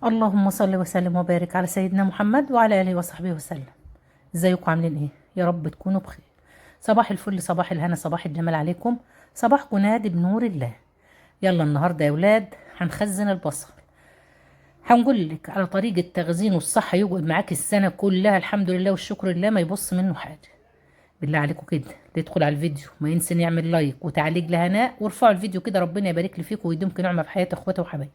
اللهم صل وسلم وبارك على سيدنا محمد وعلى اله وصحبه وسلم. ازيكم عاملين ايه؟ يا رب تكونوا بخير. صباح الفل، صباح الهنا، صباح الجمال عليكم. صباحكم نادي بنور الله. يلا النهارده يا ولاد هنخزن البصل. هنقول لك على طريقة تخزينه الصح يقعد معاك السنة كلها الحمد لله والشكر لله، ما يبص منه حاجة. بالله عليكم كده اللي يدخل على الفيديو ما ينسى يعمل لايك وتعليق لهناء، وارفعوا الفيديو كده، ربنا يبارك لي فيكم ويديمكم نعمة في حياة اخواته وحبايبي.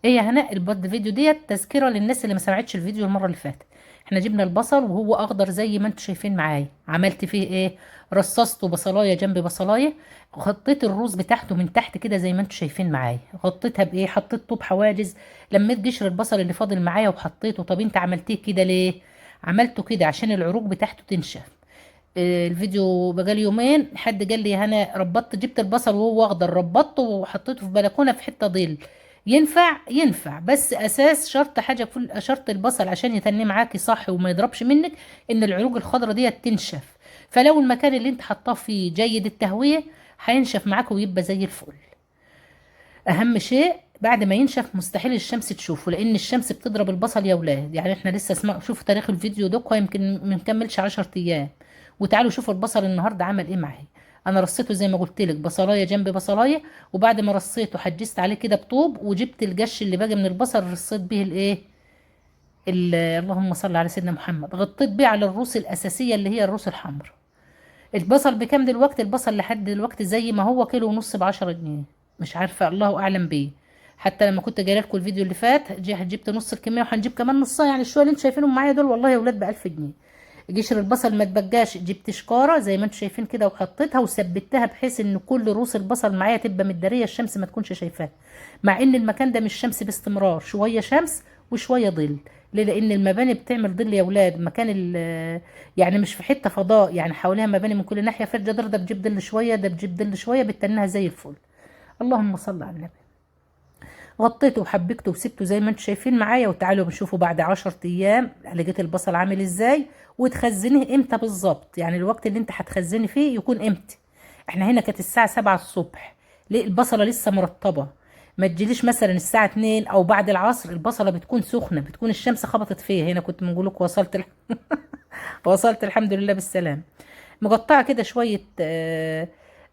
ايه يا هناء البرد فيديو ديت تذكره للناس اللي ما سمعتش الفيديو المرة اللي فاتت. احنا جبنا البصل وهو اخضر زي ما انتم شايفين معايا. عملت فيه ايه؟ رصصته بصلايه جنب بصلايه، غطيت الروز بتاعته من تحت كده زي ما انتم شايفين معايا. غطيتها بايه؟ حطيت طوب حواجز، لميت قشر البصل اللي فاضل معايا وحطيته. طب انت عملتيه كده ليه؟ عملته كده عشان العروق بتاعته تنشف. الفيديو بقالي يومين حد قال لي انا ربطت، جبت البصل وهو اخضر ربطته وحطيته في بلكونة في حتة ظل. ينفع؟ ينفع، بس اساس شرط حاجة، كل شرط البصل عشان يتني معاكي صح وما يضربش منك ان العروق الخضراء دي تنشف. فلو المكان اللي انت حطاه فيه جيد التهويه هينشف معاك ويبقى زي الفل. اهم شيء بعد ما ينشف مستحيل الشمس تشوفه، لان الشمس بتضرب البصل يا ولاد. يعني احنا لسه اسمع، شوفوا تاريخ الفيديو ده يمكن ما نكملش 10 ايام، وتعالوا شوفوا البصل النهارده عمل ايه معايا. انا رصيته زي ما قلت لك بصلايه جنب بصلايه، وبعد ما رصيته حجزت عليه كده بطوب، وجبت الجش اللي باقي من البصل رصيت به الايه اللهم صل على سيدنا محمد، غطيت بيه على الروس الاساسية اللي هي الروس الحمراء. البصل بكام دلوقتي؟ البصل لحد دلوقتي زي ما هو كيلو ونص ب10 جنيه، مش عارفه الله اعلم بيه. حتى لما كنت جاية لكم الفيديو اللي فات جبت نص الكمية وهنجيب كمان نصها، يعني الشويه اللي انتوا شايفينهم معايا دول والله يا ولاد ب1000 جنيه. قشر البصل ما تبقاش، جبت شكاره زي ما انتوا شايفين كده وحطيتها وثبتها بحيث ان كل روس البصل معايا تبقى متداريه، الشمس ما تكونش شايفاها، مع ان المكان ده مش شمس باستمرار، شوية شمس وشوية ظل. ليه؟ لان المباني بتعمل ظل يا ولاد. مكان يعني مش في حتة فضاء، يعني حواليها مباني من كل ناحية، فالجدار ده بتجيب ظل شوية، ده بتجيب ظل شوية، بتنها زي الفل. اللهم صل على النبي. غطيته وحبكته وسبته زي ما انتم شايفين معايا، وتعالوا بنشوفوا بعد 10 ايام لقيت البصل عامل ازاي، وتخزنيه امتى بالظبط، يعني الوقت اللي انت هتخزني فيه يكون امتى. احنا هنا كانت الساعة 7 الصبح، ليه؟ البصله لسه مرطبه، ما تجيليش مثلا الساعة 2 او بعد العصر، البصله بتكون سخنة، بتكون الشمس خبطت فيها. هنا كنت بنقول لكم وصلت وصلت الحمد لله بالسلام. مقطعه كده شوية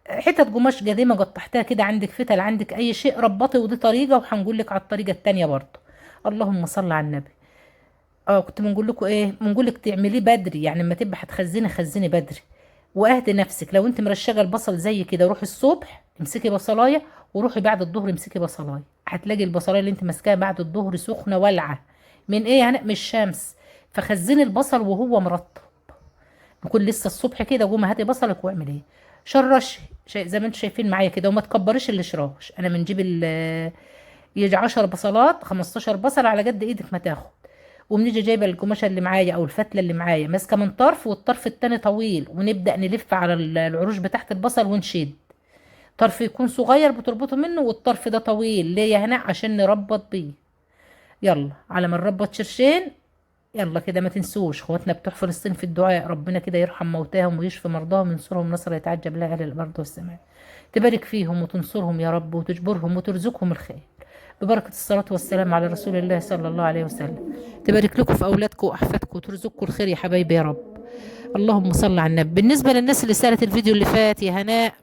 حتت قماش قديمة قطعتها كده، عندك فتل عندك اي شيء ربطي، ودي طريقه وهنقول لك على الطريقة التانية برضه. اللهم صل على النبي. كنت بنقول لكم ايه؟ بنقول لك تعمليه بدري، يعني لما تبقى هتخزني خزني بدري واهدي نفسك. لو انت مرشقه البصل زي كده روحي الصبح امسكي بصلايه، وروحي بعد الظهر امسكي بصلايه، هتلاقي البصلايه اللي انت ماسكاها بعد الظهر سخنة والعه من ايه؟ يعني من الشمس. فخزني البصل وهو مرطب، يكون لسه الصبح كده، قومي هاتي بصلك واعمل ايه؟ شرشي زي ما انتم شايفين معايا كده، وما تكبريش الشراش. انا بنجيب يجي 10 بصلات 15 بصل على قد ايدك ما تاخد، وبنيجي جايبه القماشه اللي معايا او الفتله اللي معايا ماسكه من طرف والطرف التاني طويل، ونبدا نلف على العروش بتاعت البصل ونشد. طرف يكون صغير بتربطه منه، والطرف ده طويل. ليه يا هنا؟ عشان نربط بيه. يلا على ما نربط شرشين. يلا كده ما تنسوش اخواتنا بتوع فلسطين في الدعاء، ربنا كده يرحم موتاهم ويشفي مرضاهم وينصرهم نصر يتعجب لها اهل الارض والسماء. تبارك فيهم وتنصرهم يا رب، وتجبرهم وترزقهم الخير ببركة الصلاة والسلام على رسول الله صلى الله عليه وسلم. تبارك لكم في أولادكم وأحفادكم وترزقكم الخير يا حبايبي يا رب. اللهم صل على النبي. بالنسبة للناس اللي سألت الفيديو اللي فات يا هناء،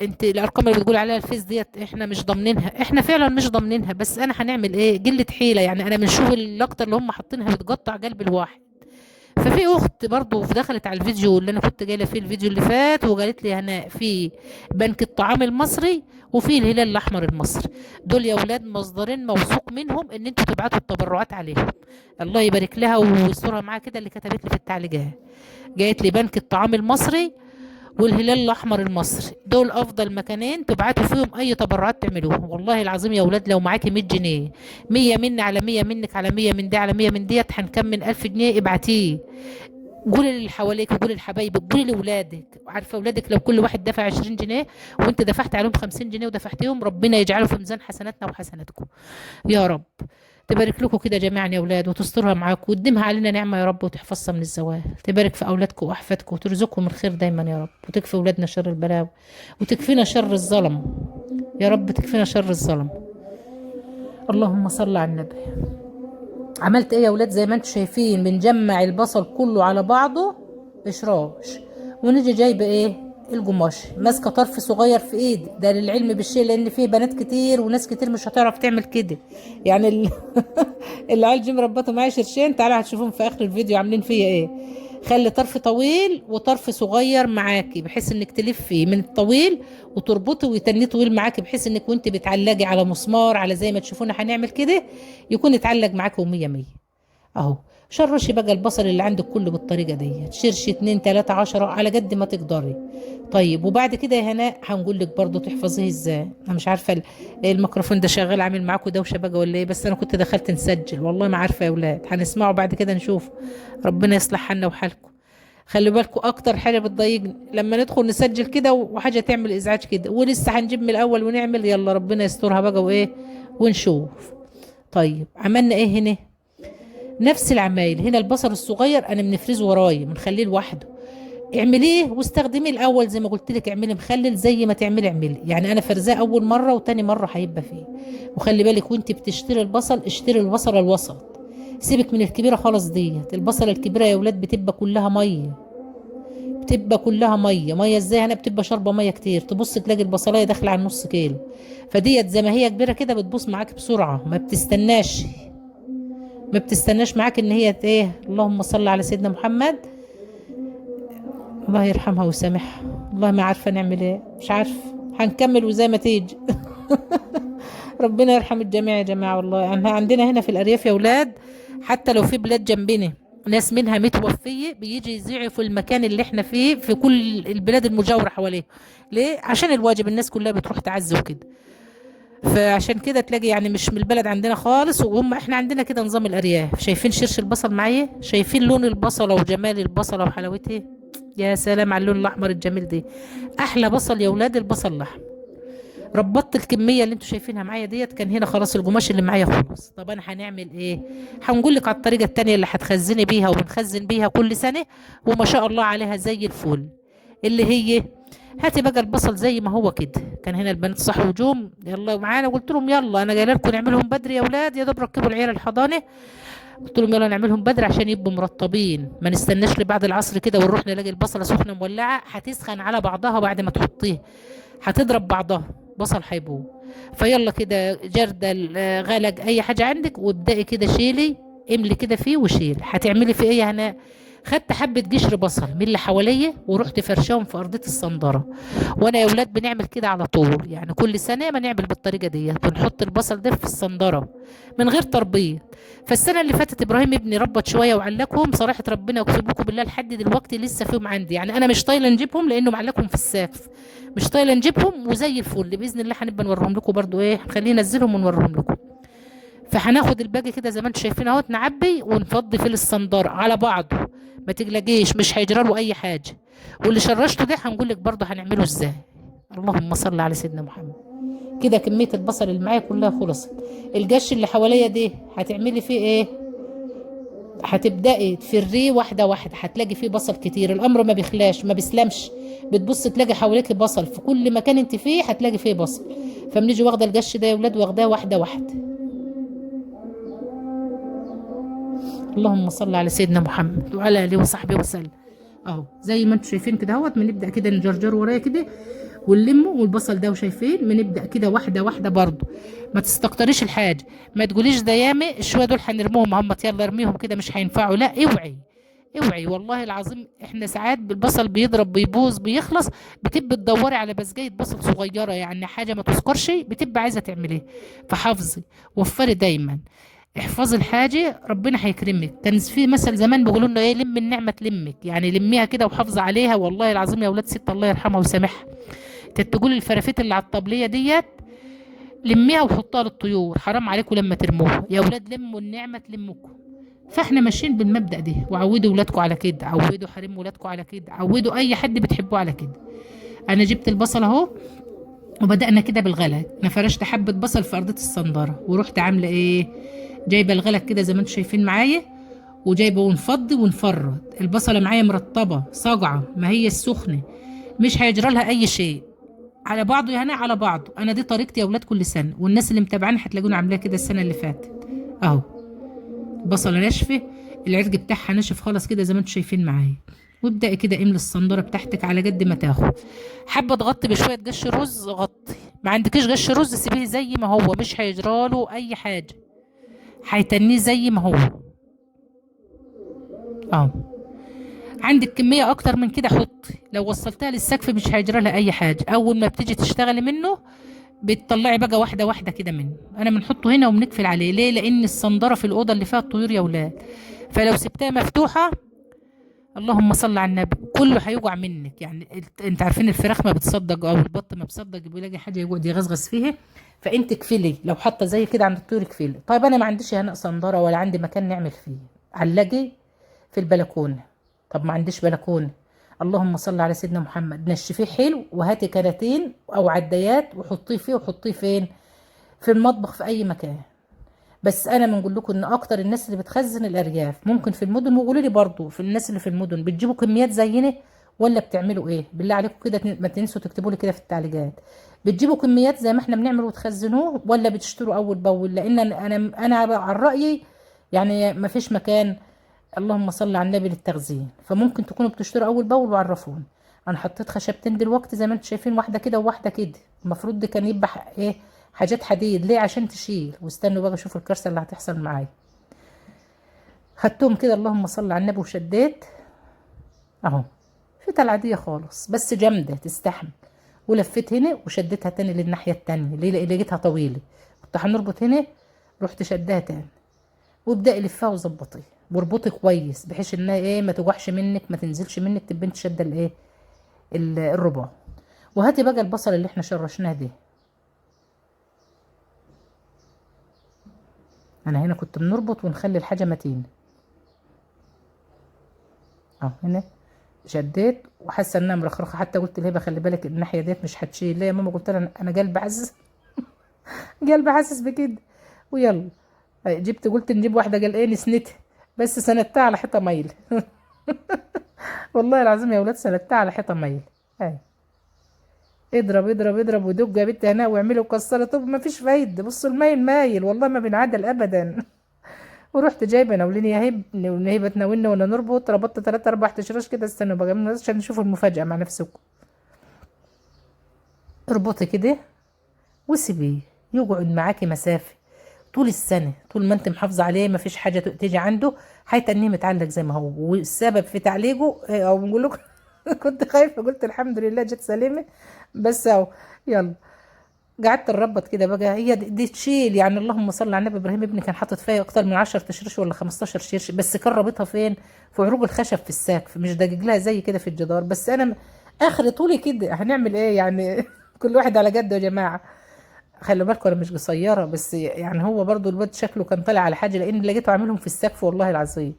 انت الارقام اللي بتقول عليها الفيس ديت احنا مش ضامنينها، احنا فعلا مش ضامنينها، بس انا هنعمل ايه؟ قلة حيله يعني. انا بنشوف اللقطة اللي هم حاطينها بتقطع قلب الواحد. ففي اخت برضو دخلت على الفيديو اللي انا كنت جاية فيه الفيديو اللي فات، وقالت لي هنا في بنك الطعام المصري وفي الهلال الاحمر المصري، دول يا اولاد مصدرين موثوق منهم ان انتوا تبعتوا التبرعات عليهم. الله يبارك لها ويسترها معاها كده اللي كتبت لي في التعليقات. جايت لي بنك الطعام المصري والهلال الاحمر المصري، دول افضل مكانين تبعتوا فيهم اي تبرعات تعملوها. والله العظيم يا اولاد لو معاكي 100 جنيه، 100 مني على 100 منك على 100 من دي على 100 من ديت، هنكمل 1000 جنيه. ابعتيه، قولي للي حواليك وقولي لحبايبك، قولي لاولادك. عارفه اولادك لو كل واحد دفع 20 جنيه وانت دفعت عليهم 50 جنيه ودفعتيهم، ربنا يجعله في ميزان حسناتنا وحسناتكم يا رب. تبارك لكم كده جميعا يا اولاد، وتسترها معاكم وتديمها علينا نعمه يا رب، وتحفظها من الزوال. تبارك في اولادكم واحفادكم وترزقكم الخير دايما يا رب، وتكفي اولادنا شر البلاء، وتكفينا شر الظلم يا رب، تكفينا شر الظلم. اللهم صل على النبي. عملت ايه يا ولاد؟ زي ما انتم شايفين بنجمع البصل كله على بعضه بشراش، ونيجي جايبه ايه القماش، ماسكه طرف صغير في ايدي، ده للعلم بالشيء لان فيه بنات كتير وناس كتير مش هتعرف تعمل كده يعني العيال جم ربطوا معايا شرشين، تعالوا هتشوفهم في اخر الفيديو عاملين فيا ايه. خلي طرف طويل وطرف صغير معاكي بحيث انك تلفي من الطويل وتربطي ويتنيه طويل معاكي، بحيث انك وانت بتعلقي على مسمار على زي ما تشوفونا هنعمل كده يكون اتعلق معاكي ومية مية اهو. شرشي بقى البصل اللي عندك كله بالطريقة دي، شرشي 2 3 10 على قد ما تقدري. طيب وبعد كده يا هناء هنقول لك برضه تحفظيه ازاي. انا مش عارفه الميكروفون ده شغال عامل معاكم دوشه بقى ولا ايه، بس انا كنت دخلت نسجل والله ما عارفه يا اولاد، هنسمعه بعد كده نشوف. ربنا يصلح حالنا وحالكم. خلي بالكم اكتر حاجة بتضايقني لما ندخل نسجل كده وحاجه تعمل ازعاج كده، ولسه هنجيب من الاول ونعمل، يلا ربنا يسترها بقى وايه ونشوف. طيب عملنا ايه هنا؟ نفس العمايل هنا. البصل الصغير انا بنفرزه ورايا بنخليه لوحده، اعمليه واستخدميه الاول زي ما قلت لك، اعملي مخلل زي ما تعملي اعملي، يعني انا فرزاه اول مرة وتاني مرة هيبقى فيه. وخلي بالك وانت بتشتري البصل اشتري البصله الوسط، سيبك من الكبيرة خالص ديت. البصله الكبيرة يا ولاد بتبقى كلها مية، بتبقى كلها مية مية. ازاي؟ انا بتبقى شاربه مية كتير، تبص تلاقي البصلايه داخله على النص كيلو، فديت زي ما هي كبيرة كده بتبوظ معاك بسرعة، ما بتستناش، ما بتستناش معاك ان هي ايه. اللهم صل على سيدنا محمد. الله يرحمها ويسامحها، والله ما عارفه نعمل ايه، مش عارفه، هنكمل وزي ما تيجي. ربنا يرحم الجميع يا جماعة. والله يعني عندنا هنا في الارياف يا اولاد، حتى لو في بلاد جنبنا ناس منها متوفيه بيجي يذيعوا في المكان اللي احنا فيه في كل البلاد المجاورة حواليه. ليه؟ عشان الواجب، الناس كلها بتروح تعزي وكده، فعشان كده تلاقي يعني مش من البلد عندنا خالص، وهم احنا عندنا كده نظام الارياف. شايفين شرش البصل معايا؟ شايفين لون البصله وجمال البصله وحلاوتها؟ يا سلام على اللون الاحمر الجميل ده، احلى بصل يا ولاد البصل الاحمر. ربطت الكمية اللي انتوا شايفينها معايا ديت، كان هنا خلاص القماش اللي معايا خلص. طب انا هنعمل ايه؟ هنقول لك على الطريقة التانية اللي هتخزني بيها وبنخزن بيها كل سنة وما شاء الله عليها زي الفل، اللي هي هاتي بقى البصل زي ما هو كده. كان هنا البنات صحوا وجوم يلا معانا، قلت لهم يلا انا جاية لكم نعملهم بدري يا اولاد، يا دوب ركبوا العيال الحضانة، قلت لهم يلا نعملهم بدري عشان يبقوا مرطبين، ما نستناش لبعد العصر كده ونروح نلاقي البصله سخنة مولعه، هتسخن على بعضها بعد ما تحطيها هتضرب بعضها، بصل هيبوظ. فيلا كده جردل غلق اي حاجة عندك، وابدأي كده شيلي املي كده فيه وشيل. هتعملي فيه ايه يا هناء؟ خدت حبه قشر بصل من اللي حواليا ورحت فرشاهم في ارضية الصندره. وانا يا اولاد بنعمل كده على طول، يعني كل سنة ما نعمل بالطريقة دي، بنحط البصل ده في الصندره من غير تربيط. فالسنة اللي فاتت ابراهيم ابني ربط شوية وعلقهم، صراحة ربنا يكتب لكم بالله لحد دلوقتي لسه فيهم عندي، يعني انا مش طايله نجيبهم لانه معلقهم في السقف، مش طايله نجيبهم وزي الفل باذن الله هنبقى نوريهم لكم برضو، ايه خلينا ننزلهم ونوريهم لكم. فهناخد الباقي كده زي ما انتم شايفين اهوت، نعبي ونفضي في الصنداره على بعضه، ما تقلقيش مش هيجرى له اي حاجة. واللي شرشته ده هنقول لك برضه هنعمله ازاي. اللهم صل على سيدنا محمد. كده كمية البصل اللي معايا كلها خلصت. الجش اللي حواليا ده هتعملي فيه ايه؟ هتبداي تفريه واحدة واحدة، هتلاقي فيه بصل كتير، الامر ما بيخلاش ما بيسلمش، بتبص تلاقي حواليك بصل في كل مكان انت فيه هتلاقي فيه بصل. فبنيجي واخده الجش ده يا ولاد واخداه واحدة واحدة. اللهم صل على سيدنا محمد وعلى اله وصحبه وسلم. اهو زي ما انتم شايفين كده اهوت، بنبدا كده نجرجر ورايا كده ونلمه، والبصل ده وشايفين بنبدا كده واحدة واحدة برضو. ما تستكتريش الحاجة، ما تقوليش ده يامي الشويه دول هنرموهم اهمت يلا ارميهم كده مش هينفعوا، لا اوعي اوعي والله العظيم. احنا ساعات بالبصل بيضرب بيبوظ بيخلص، بتبقي تدوري على بزجايه بصل صغيرة، يعني حاجة ما تذكرش بتبقي عايزه تعمليها. فحافظي وفري دايما، احفظي الحاجة ربنا هيكرمك. كان في مثل زمان بيقولوا لنا ايه، لم النعمة تلمك، يعني لميها كده وحافظي عليها. والله العظيم يا اولاد ست الله يرحمها ويسامحها، تقول الفرافيت اللي على الطبلية ديت لميها وحطها للطيور، حرام عليكم لما ترموها يا اولاد، لموا النعمة تلمكم. فاحنا ماشيين بالمبدأ ده، وعودوا ولادكم على كده، عودوا حريم ولادكم على كده، عودوا اي حد بتحبوه على كده. انا جبت البصل اهو وبدأنا كده بالغلق، انا فرشت حبة بصل في ارضية الصندرة ورحت عاملة ايه، جايبة الغلق كده زي ما انتم شايفين معايا، وجايبة ونفضي ونفرد البصلة معايا مرطبة صاجعة، ما هي السخنة مش هيجرى لها اي شيء. على بعضه يا هنا، على بعضه. انا دي طريقتي يا اولاد كل سنة، والناس اللي متابعاني هتلاقوني عاملاه كده السنة اللي فاتت. اهو بصله ناشفة، العرج بتاعها ناشف خالص كده زي ما انتم شايفين معايا. وابدأي كده املي الصندوره بتاعتك على قد ما تاخد. حابة تغطي بشوية قش رز غطي، ما عندكيش قش رز سيبيه زي ما هو، مش هيجراله اي حاجة، هيتنيه زي ما هو. اهو عندك كمية اكتر من كده حطي، لو وصلتها للسقف مش هيجرى لها اي حاجة. اول ما بتيجي تشتغلي منه بتطلعي بقى واحدة واحدة كده منه. انا بنحطه هنا وبنقفل عليه. ليه؟ لان الصندره في الاوضة اللي فيها الطيور يا ولاد، فلو سبتها مفتوحة اللهم صل على النبي كله هيوجع منك. يعني انت عارفين الفراخ ما بتصدق او البط ما بتصدق، بيلاقي حاجة يقعد يغزغز فيها. فانت اكفلي لو حاطه زي كده عند الطيور اكفلي. طيب انا ما عنديش هنا صندره ولا عندي مكان نعمل فيه، علقي في البلكونه. طب ما عنديش بلكونة، اللهم صل على سيدنا محمد، نشفيه حلو وهاتي كراتين او عدايات وحطيه فيه، وحطيه فين؟ في المطبخ في اي مكان. بس انا بنقول لكم ان اكتر الناس اللي بتخزن الارياف، ممكن في المدن، وقولوا لي برضو في الناس اللي في المدن بتجيبوا كميات زينا ولا بتعملوا ايه؟ بالله عليكم كده ما تنسوا تكتبوا لي كده في التعليقات، بتجيبوا كميات زي ما احنا بنعمل وتخزنوه ولا بتشتروا اول باول؟ لان انا على رايي يعني ما فيش مكان اللهم صل على النبي للتخزين، فممكن تكونوا بتشتروا اول باول وعرفوني. انا حطيت خشبتين دلوقتي زي ما انتم شايفين، واحدة كده وواحدة كده، المفروض دي كان يبقى ايه حاجات حديد. ليه؟ عشان تشيل. واستنوا بقى شوفوا الكارثة اللي هتحصل معايا. خدتهم كده اللهم صل على النبي وشديت اهو، فيتا العادية خالص بس جامدة تستحمل. ولفيت هنا وشديتها تاني للناحيه التانية. ليه؟ لان لقيتها طويلة، كنت هنربط هنا، رحت شدها تاني. وابدأي لفها وظبطيها واربطي كويس بحيث انها ايه ما توجعش منك، ما تنزلش منك، تبقى انت شاده الايه الرباط. وهاتي بقى البصل اللي احنا شرشناه ده. انا هنا كنت بنربط ونخلي الحاجة متينة اهو. هنا شديت وحاسه انها مرخرخه، حتى قلت لهبه خلي بالك الناحية ديت مش هتشيل. لا يا ماما، قلت لها انا قلبي حاسس قلبي حاسس بكده. ويلا جبت، قلت نجيب واحدة قال ايه نسندها، بس سندتها على حيطة مايلة. والله العظيم يا ولاد سندتها على حيطة مايلة. اهي اضرب اضرب اضرب ودق يا بنت هنا واعملي وكسري، طب ما فيش فايده. بصوا المايل مايل والله ما بينعدل ابدا. ورحت جايبه ناوليني يا هب، هبه تناولنا ولا نربط. ربطت 3 4 تشراش كده. استنوا بقى عشان نشوف المفاجاة مع نفسكم. اربطي كده وسيبيه يقعد معاكي مسافة طول السنة، طول ما انت محافظة عليه ما فيش حاجة تيجي عنده، هيتنيه متعلق زي ما هو. والسبب في تعليقه او بنقول لكم كنت خايفة، قلت الحمد لله جت سليمة بس اهو. يلا قعدت نربط كده بقى، هي دي تشيل يعني. اللهم صل على النبي، ابراهيم ابني كان حاطط فيها اكتر من 10 تشريش ولا 15 شرش، بس كان رابطها فين؟ في عروج الخشب في السقف، مش داجج لها زي كده في الجدار. بس انا اخر طولي كده، هنعمل ايه يعني؟ كل واحد على قده يا جماعة. خلوا بالكم انا مش قصيرة، بس يعني هو برضو الواد شكله كان طالع على حاجة، لان لقيته عاملهم في السقف والله العظيم.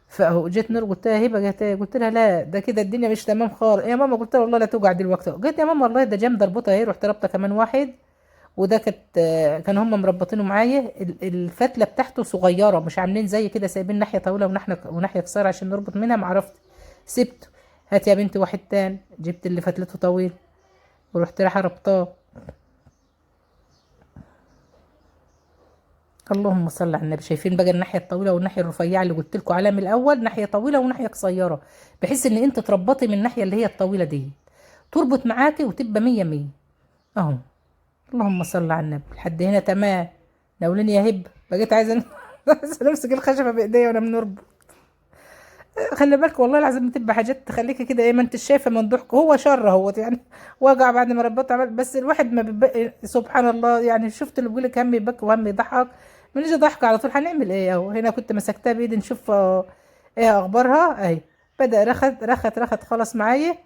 فاهو جيت نور قلت لها هبه، جت قلت لها لا ده كده الدنيا مش تمام خالص يا ماما. قلت لها والله لا توجع دلوقتي. قالت يا ماما والله ده جامدة اربطها اهي. رحت رابطه كمان واحد، وده كان هم مربطينه معايا. الفتله بتاعته صغيرة، مش عاملين زي كده سايبين ناحية طويلة وناحية قصيرة عشان نربط منها. ما عرفت سبته. هات يا بنتي واحد تاني، جبت اللي فتلته طويل ورحت رايحة ربطاه. اللهم صل على النبي. شايفين بقى الناحية الطويلة والناحية الرفيعة اللي قلت لكم عليها من الاول، ناحية طويلة وناحية قصيرة، بحيث ان انت تربطي من الناحية اللي هي الطويلة دي تربط معاكي وتبقى 100 100 اهو. اللهم صل على النبي. لحد هنا تمام. ناوليني يا هب، بقيت عايزه امسك الخشبة بايديا وانا بنربط. خلي بالك والله العظيم بتبقى حاجات تخليكي كده ايه، ما انت شايفه من ضحك. هو شر اهوت يعني، وجع بعد ما ربطت عمل، بس الواحد ما بيبقى سبحان الله يعني. شفت اللي بيقول لك هم يبكي وهم يضحك، بنيجي ضحك على طول. هنعمل ايه اهو. هنا كنت مسكتها بايدي نشوف ايه اخبارها اهي. بدأ رخت رخت رخت خلاص معايا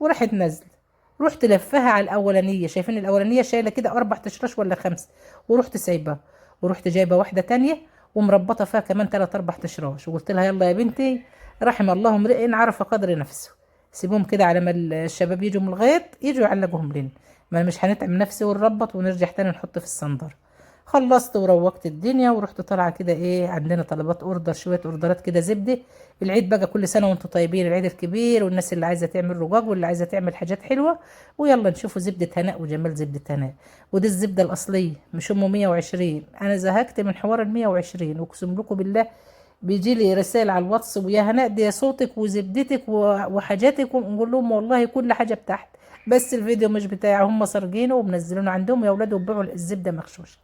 وراحت نازله. رحت لفها على الاولانية، شايفين الاولانية شايله كده 4 تشراش ولا 5، ورحت سايبها ورحت جايبه واحدة تانية ومربطه فيها كمان 3 4 تشراش، وقلت لها يلا يا بنتي رحم الله امرئ عرف قدر نفسه. سيبهم كده على ما الشباب يجوا من الغيط يجوا يعلقوهم لنا، ما مش هنتعب نفسي ونربط ونرجع تاني نحط في الصندر. خلصت وروقت الدنيا ورحت طالعه كده ايه، عندنا طلبات order، شوية اوردرات كده زبدة. العيد بقى كل سنة وانتم طيبين، العيد الكبير، والناس اللي عايزه تعمل رجاج واللي عايزه تعمل حاجات حلوة. ويلا نشوفوا زبدة هناء وجمال زبدة هناء. ودي الزبدة الاصلية مش ام 120. انا زهقت من حوار ال 120، واقسم لكم بالله بيجي لي رسائل على الواتس، ويا هناء دي صوتك وزبدتك وحاجاتك، ونقول لهم والله كل حاجة بتاعتي، بس الفيديو مش بتاعي، هم سارقينه ومنزلينه عندهم يا اولاد، وبيعوا الزبدة مغشوشه.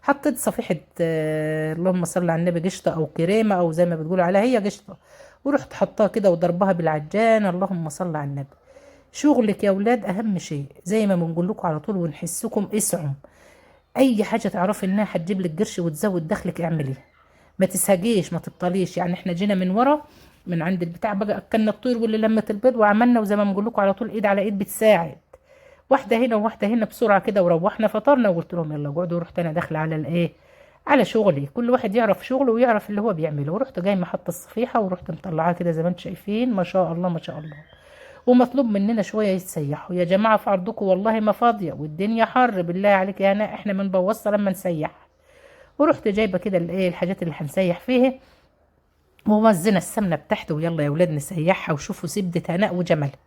حطيت صفيحه اللهم صل على النبي، قشطه او كريمة او زي ما بتقولوا عليها هي قشطه، ورحت حطاها كده وضربها بالعجان. اللهم صل على النبي. شغلك يا اولاد اهم شيء، زي ما بنقول لكم على طول ونحسكم اسعوا، اي حاجة تعرفي انها هتجيب لك قرش وتزود دخلك اعمليها، ما تسهجيش ما تبطليش. يعني احنا جينا من ورا من عند البتاع بقى، اكلنا الطير واللي لمت البيض وعملنا، وزي ما بنقول لكم على طول ايد على ايد بتساعد، واحدة هنا وواحدة هنا بسرعة كده، وروحنا فطرنا وقلت لهم يلا اقعدوا. ورحت انا داخله على الايه، على شغلي، كل واحد يعرف شغله ويعرف اللي هو بيعمله. ورحت جاي محطة الصفيحه ورحت مطلعاها كده زي ما انتم شايفين، ما شاء الله ما شاء الله. ومطلوب مننا شوية يتسيحوا يا جماعة في عرضكم، والله ما فاضية والدنيا حر، بالله عليك يا هناء احنا بنبوظها لما نسيح. ورحت جايبه كده الايه الحاجات اللي هنسيح فيها، ووزنا السمنة بتاعته، ويلا يا ولاد نسيحها. وشوفوا زبدة هناء وجمالها،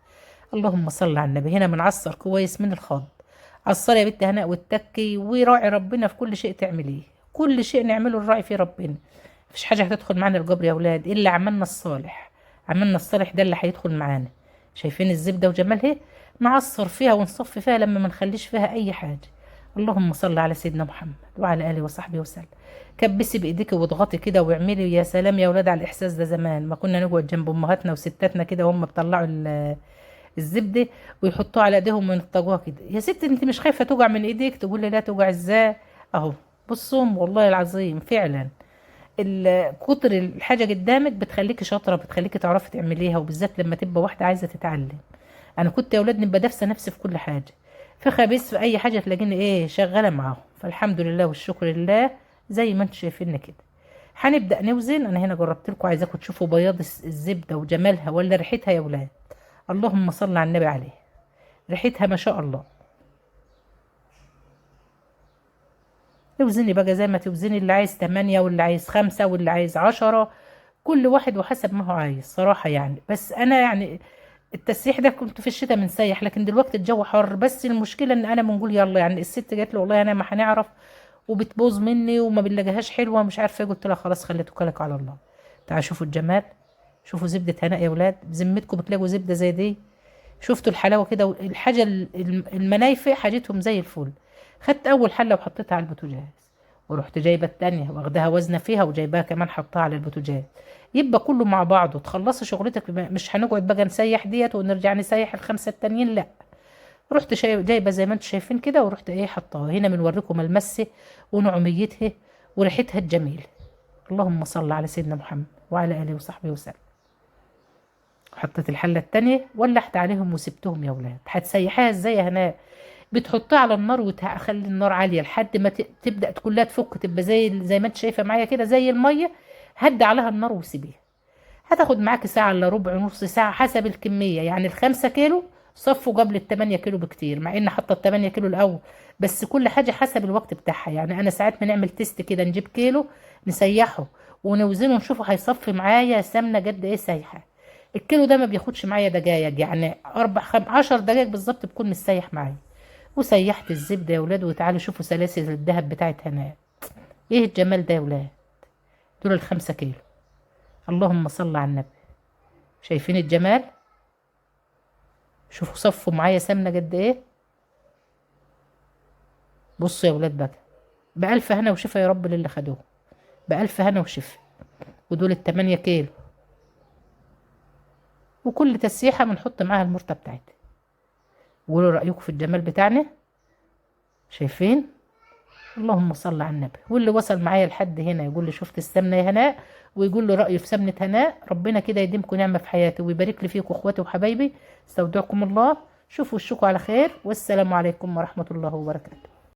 اللهم صل على النبي. هنا بنعصر كويس من الخض، عصر يا بنت هناء والتكي، وراعي ربنا في كل شيء تعمليه، كل شيء نعمله نراعي فيه ربنا. مفيش حاجة هتدخل معانا القبر يا ولاد الا عملنا الصالح، عملنا الصالح ده اللي هيدخل معانا. شايفين الزبدة وجمالها، نعصر فيها ونصفي فيها لما ما نخليش فيها اي حاجة. اللهم صل على سيدنا محمد وعلى اله وصحبه وسلم. كبسي بايديك واضغطي كده واعملي. يا سلام يا ولاد على الاحساس ده، زمان ما كنا نقعد جنب امهاتنا وستاتنا كده وهم بيطلعوا الزبدة ويحطوها على ايديهم وينطقوها كده. يا ست انت مش خايفة توجع من ايديك؟ تقول لي لا توجع ازاي؟ اهو بصوا والله العظيم فعلا كتر الحاجة قدامك بتخليكي شاطرة، بتخليكي تعرفي تعمليها، وبالذات لما تبقى واحدة عايزه تتعلم. انا كنت يا اولاد نبقى دافسه نفسي في كل حاجة، في خبيث في اي حاجة تلاقيني ايه شغالة معاهم. فالحمد لله والشكر لله زي ما انتم شايفيننا كده. هنبدا نوزن. انا هنا جربت لكم، عايزاكم تشوفوا بياض الزبدة وجمالها ولا ريحتها يا اولاد. اللهم صل على النبي عليه، ريحتها ما شاء الله. اوزني بقى زي ما توزني، اللي عايز 8 واللي عايز 5 واللي عايز 10، كل واحد وحسب ما هو عايز صراحة يعني. بس انا يعني التسريح ده كنت في الشتاء بنسيح، لكن دلوقتي الجو حر. بس المشكلة ان انا بنقول يلا، يعني الست جات لي والله انا ما هنعرف وبتبوظ مني وما بنلاقيهاش حلوة مش عارفه ايه، قلت لها خلاص خلي توكلك على الله. تعالوا شوفوا الجمال، شوفوا زبدة هناء يا ولاد، بذمتكم بتلاقوا زبدة زي دي؟ شفتوا الحلاوة كده، الحاجة المنايفه حاجتهم زي الفل. خدت اول حله وحطيتها على البوتاجاز، ورحت جايبه التانية واخداها وزنه فيها وجايباها كمان حطها على البوتاجاز، يبقى كله مع بعضه. تخلصي شغلتك، مش هنقعد بقى نسيح ديت ونرجع نسيح الخمسة التانيين، لا. رحت جايبه زي ما انتم شايفين كده، ورحت ايه حطاها هنا. بنوريكم المسه ونعوميتها وريحتها الجميلة. اللهم صل على سيدنا محمد وعلى اله وصحبه وسلم. حطيت الحلة التانية ولحت عليهم وسبتهم يا ولاد. هتسيحيها ازاي يا هناء؟ بتحطها على النار وتخلي النار عالية لحد ما تبدا كلها تفك، تبقى زي ما انت شايفه معايا كده زي المية. هدي عليها النار وسيبيها، هتاخد معاكي ساعة الا ربع، نص ساعة حسب الكمية. يعني ال5 كيلو صفوا قبل ال8 كيلو بكتير، مع ان حاطه ال8 كيلو الاول، بس كل حاجة حسب الوقت بتاعها. يعني انا ساعات بنعمل test كده، نجيب كيلو نسيحه ونوزنه ونشوفه هيصفي معايا سمنه قد ايه سايحه. الكيلو ده ما بياخدش معايا دقايق، يعني 4 5 10 دقايق بالظبط بكون مستيح معايا. وسيحت الزبدة يا ولاد، وتعالوا شوفوا سلاسل الذهب بتاعت هناء. ايه الجمال ده يا ولاد؟ دول ال5 كيلو. اللهم صل على النبي. شايفين الجمال؟ شوفوا صفوا معايا سمنه قد ايه. بصوا يا ولاد بقى، بألف هنا وشفا يا رب للي خدوه، بألف هنا وشفا. ودول ال8 كيلو، وكل تسيحه بنحط معاها المرته بتاعتها. قولوا رأيكم في الجمال بتاعنا. شايفين؟ اللهم صل على النبي. واللي وصل معايا لحد هنا يقول لي شفت السمنة يا هناء، ويقول له رأيه في سمنه هناء. ربنا كده يديمكم نعمه في حياتي ويبارك لي فيكم اخواتي وحبايبي. استودعكم الله، شوفوا وشكم على خير، والسلام عليكم ورحمة الله وبركاته.